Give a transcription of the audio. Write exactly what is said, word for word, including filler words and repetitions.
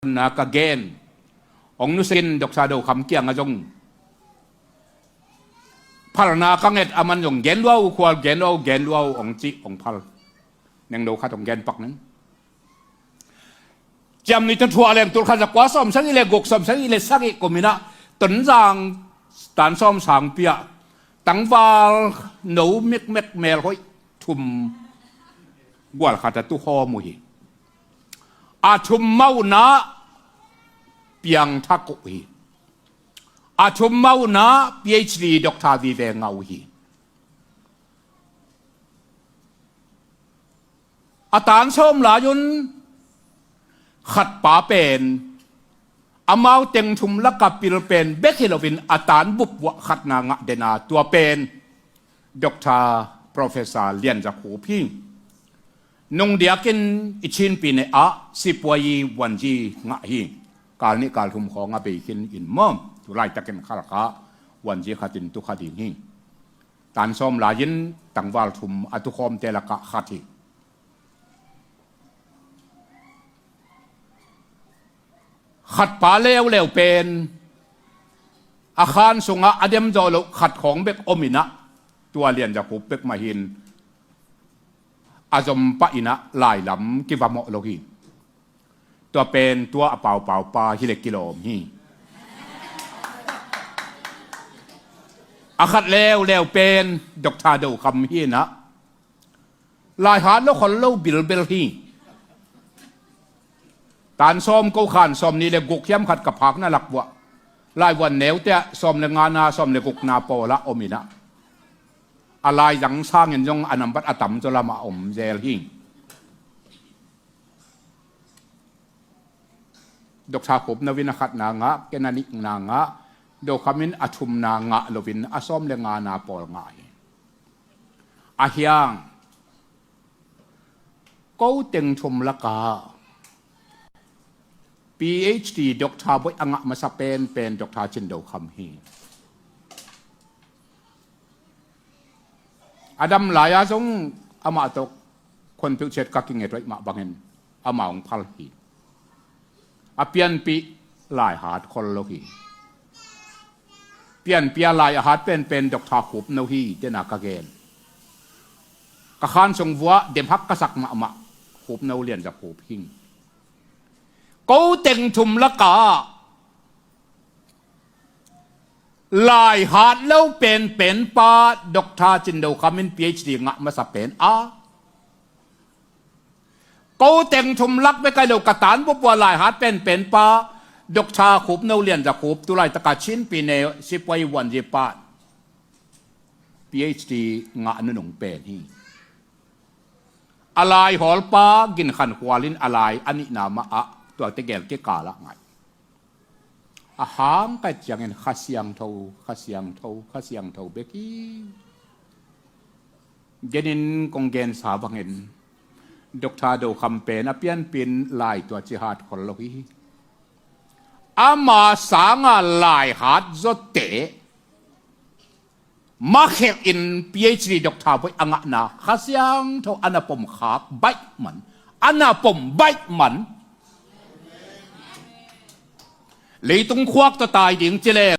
na ka gen. Hong nusia in Doctor Do Kham kiangah zong phalna ka nget, aman zong gen lua uh, khual gen lua uh, gen lua uh hong ci, hong phal. Nengno khat hong gen pak ning. Ciamnuih Tonzang thu a leng tul khat za kua sawm sagih le guk, sawm sagih le sagih kum in ah Tonzang tan sawm sangpi ah tangval no mekmek melhoih thum gual khat a tukhawm uh hi. A thum mah un ah piangthak uh hi. A thum mah un ah PhD doctor vive ngah uh hi. A tan sawm lai un khatpa pen amau teng thum lakah pil pen bek hi loin a tan bup uh ah khatna ngah den a, tua pen Doctor Professor Lian Za Khup hi. Nung diakin i Chin Pyine ah Sipuayi Wanji ngah hi. Kal nih kal thum khawng a bei khin in maw, tu laitakin Khalkha Wanji khatin tu kha ding hi. Tan sawm lai-in tangval thum a tukhawmte lakah khat hi. Khatpa leuleu pen a khan sungah a demzawh loh khat khawng bek om in ah, tua Lian Za Khup bek mah hi-in a zom pah in ah lailam kivamawh lo hi. Tua pen tua a paupau pa hi leh kilawm hi. A khat leuleu pen Doctor Do Kham hi in ah, laihat lo khol lo bilbel hi. Tan sawm ko khan sawm nih le guk hiam khat ka phakna lak vuah laivuan neute ah sawm le ngana, sawm le gukna pawl ah om in ah, a laizang sangin zong a nambat a tamzaw lamah a om zel hi. Doctor Khup no in a khatna ngah, ken a nihna ngah, Do Kham in a thumna ngah loin a sawm le ngana pawl ngah hi. A hiang ko teng thum lakah PhD doctor bawi a ngah masa penpen Doctor Cin Do Kham hi. A dam lai-a zong amah tawh khuanpeuh ciat ka kinget hoih mah bangin amah hong phal hi. A pianpih laihat khol lo hi. Pianpih a lai a hat penpen Doctor Khup no hi, tena ka gen. Ka khan sung vuah demhak ka sak mahmah Khup no Lian Za Khup hi. Ko teng thum lakah laihat lo penpen pa Doctor Cin Do Kham in PhD ngah masa pen a, ko teng thum lak bek hi lo, ka tan bup uh ah laihat penpen pa Doctor Khup no Lian Za Khup, tu laitakah Chin Pyine Sipuayi Wanji pa PhD ngah nunung pen hi. A lai hawlpa Gin Khan Khual in a lai a nihna mah ah tua tegel kikal ah ngah hi. A hang ka et ciangin Kha Siangtho, Kha Siangtho, Kha Siangtho bek hi. Genin kong gensa bangin Doctor Do Kham pen a pianpih lai tua ci hat khol lo hi. Ama sanga laihat zawte makhelh in PhD doctor bawi a ngahna Kha Siangtho a na pom khak baih man, a na pom baih man. Leitung khuak tawh tai ding ci leng